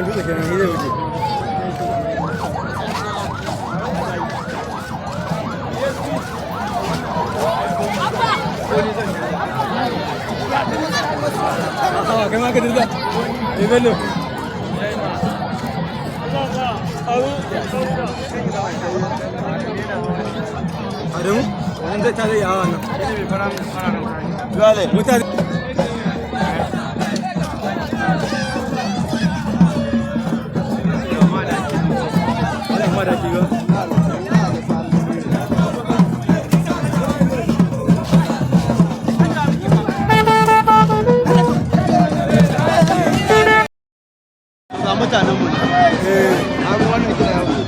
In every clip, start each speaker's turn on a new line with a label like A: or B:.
A: Dutse kenan shi zai wuce. Awa, kai ma ka dirza. Eh, Bello. Adamu, wannan zai ta zai yi hawa nan. Mutane. Wannan ma da ke ba.
B: Ga mutanen mu ne. Har wannan gida ya wuce.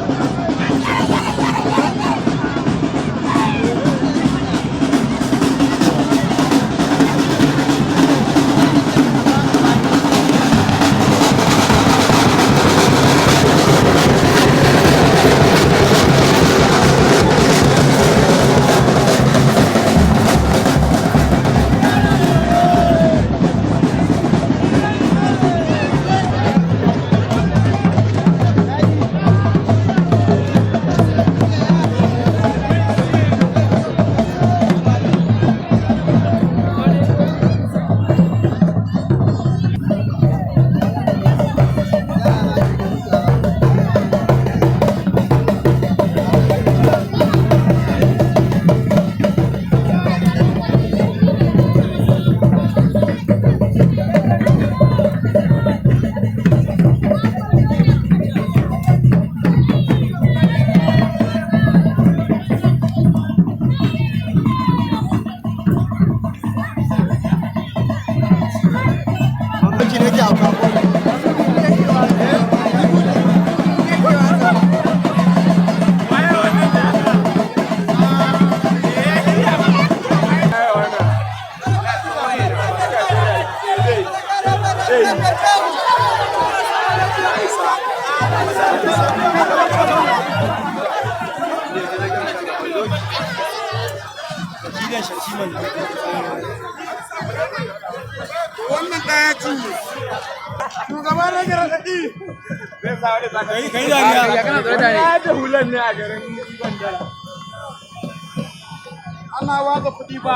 B: Lokaci nake a kawo.
C: Wannan ɗaya cinye. Shugaban rage raɗaɗi.
A: Kai dariya.
C: Ya da hulan ne a garin Gwandala. Ana watsa kuɗi ba.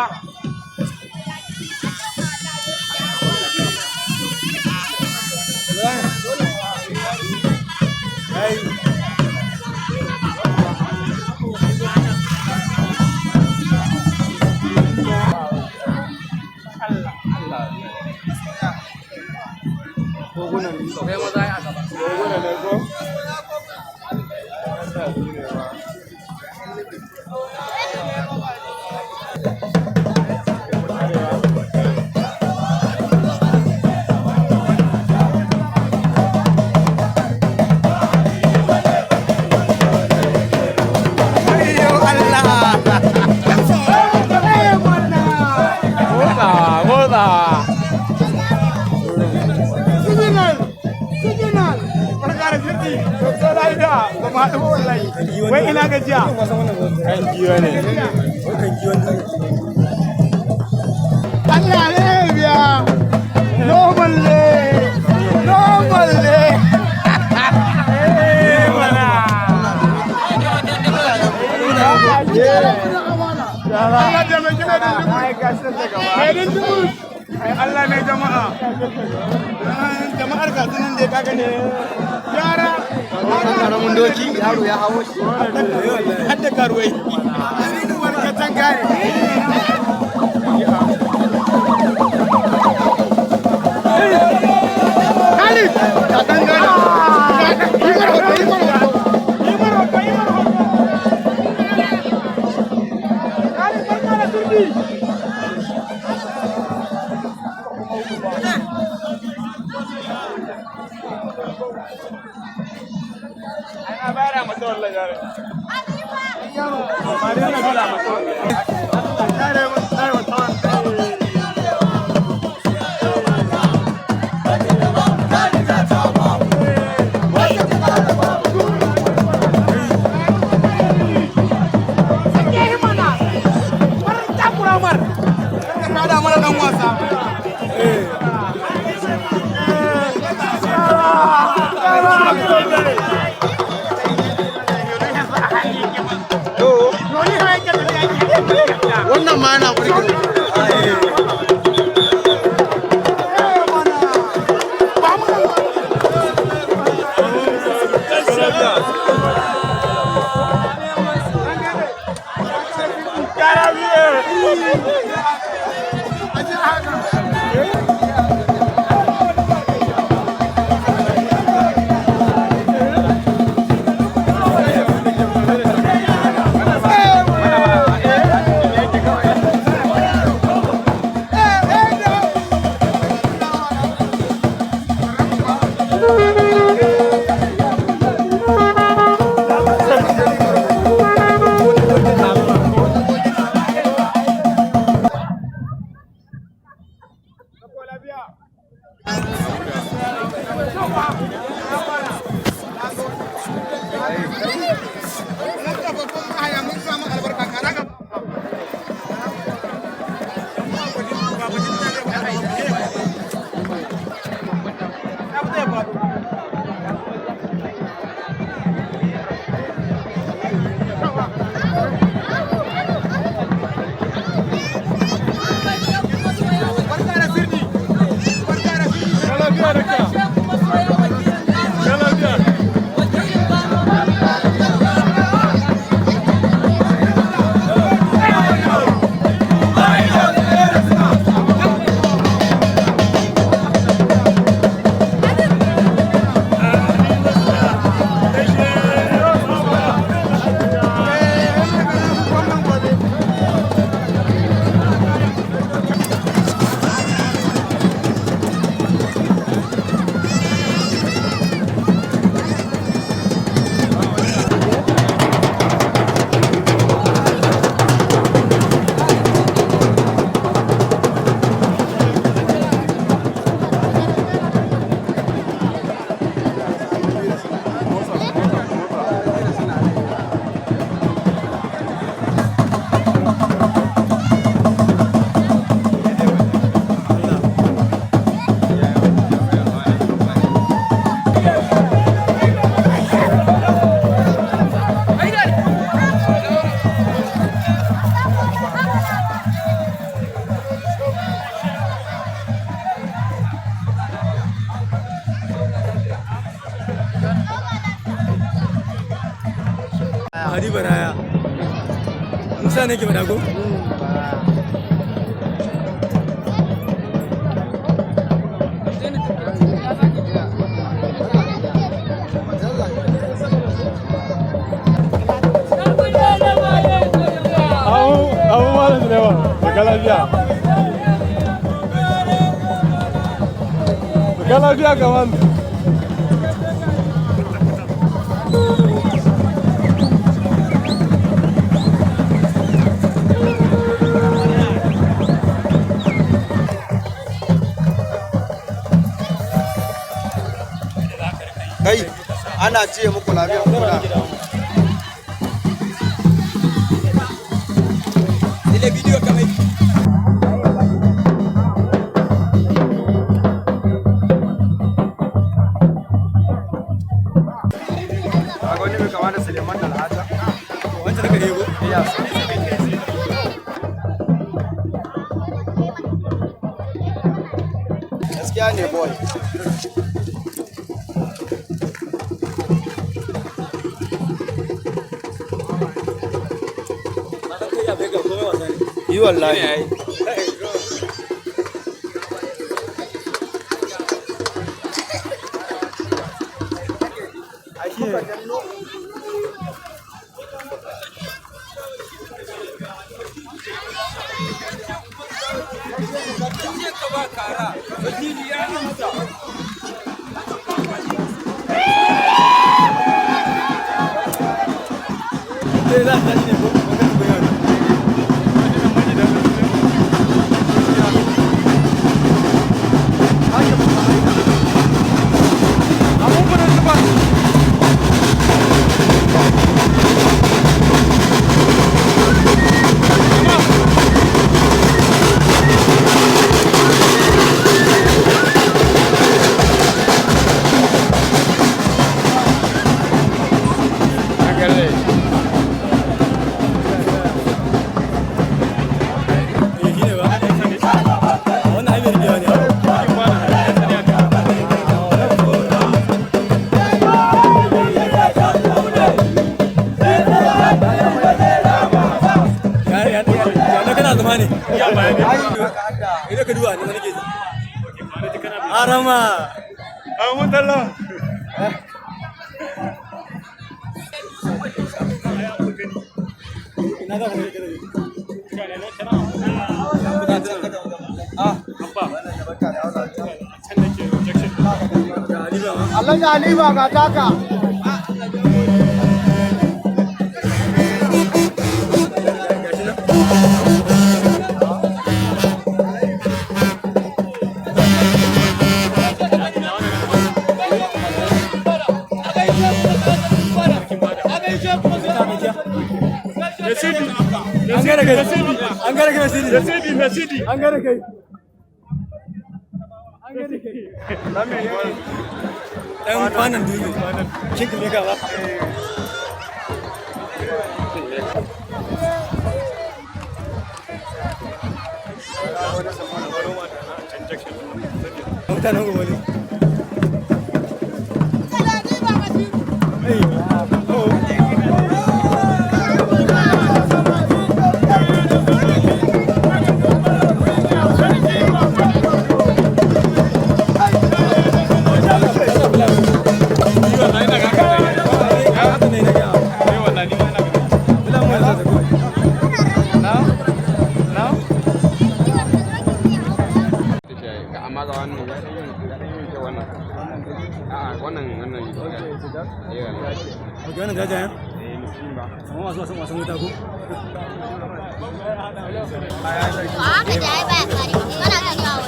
C: Siginal! Siginal! Barka da sirri. Sosai lafiya. Ba mu haɗu ba wallahi. Wai ina gajiya.
A: Kan giwa ne. Kan giwan dutse.
C: Allah ne biya. Normal ne. Normal ne. Eh, mana. Allah da mai gina da dubu. Mai dubu. Ai Allah ne jama'a. Jama'ar ga sunan da kaga ne. Yara.
B: Karamin doki yaro ya hawo shi.
C: Hadda karuwai. Aminu barkatan gare. Khalid! Katangare. Yi mar hoto, yi mar hoto. Yi mar hoto, yi mar hoto. Khalid, barka da turbi. Ana bayar masa wallahi yare. Yare masa. Kada mana dan wasa.
B: Wannan ma yana burge.
A: Hadi Baraya. Musa ne ke faɗa ko?
C: Abu malam Suleiman, daga lafiya. Daga lafiya kamar.
B: Kai, ana ce muku lafiya kuna. Kaga wani mai kama da Suleiman da Alhaja?
A: Wancan da kare ko?
B: Gaskiya ne boy. Yi wallahi.
A: Eh, za a tashi ne ko? Magana ko yau ne?
C: Hankali.
A: Arama.
C: An mutalla.
A: Ina za ka je kana ga Ali ba ma.
B: Alhaji Ali ba ga taka.
A: Gashi nan. An gane kai. An gane kai Sidi.
C: Mesidi, Mesidi.
A: An gane kai. An gane kai. Dan kwanan dutse. Kin kime ka ba? Mutanen gobe ne. Hey. Oh. Haka ne na gaya. Bila mu yasa ta kawai.
D: Amma ga wannan ya ɗan yin kyau wannan. A'a, wannan wannan eh.
A: Ok, wannan jajayen?
D: Eh, miskin ba.
A: Amma masu wasan wasan wuta ko?
E: To a haka da ai baya kare kana kan yawo.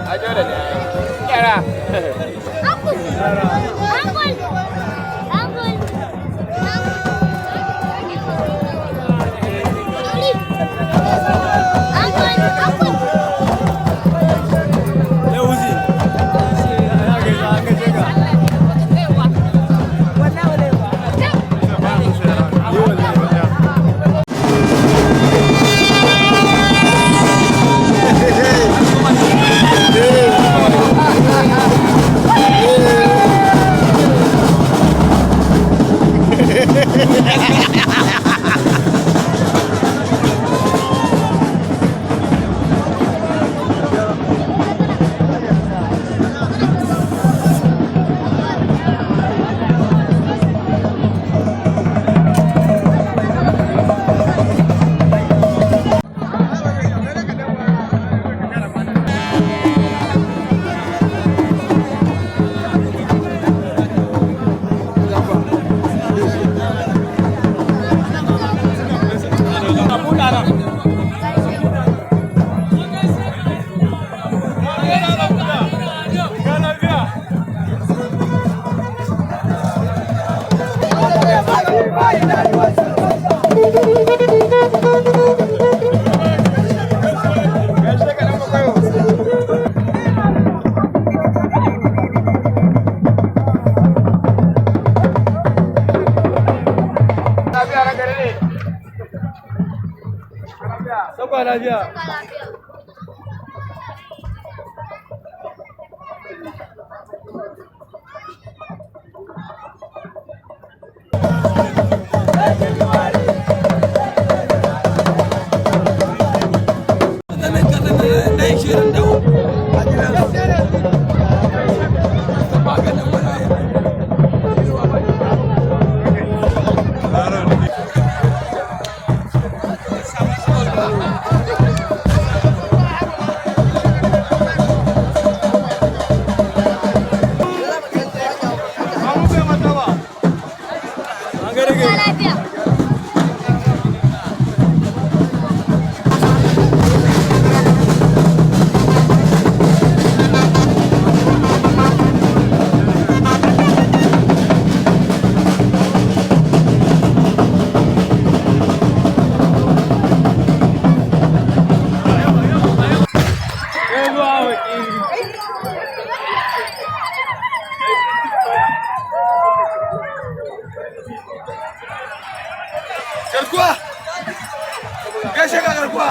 D: Ai dole ne. Yara.
E: Uncle! Uncle! Uncle! Uncle! Uncle!
A: Yau Uzi. Ya gaisa, an gaishe ka. Yi wallahi. Sauka lafiya. An gane kai.
E: Lafiya.
A: Gaishe ka garkuwa.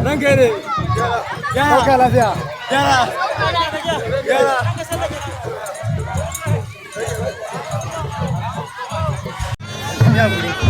A: Ranka ne. Yara.
B: Lafiya.
A: Yara. Yara.
C: Ya guri.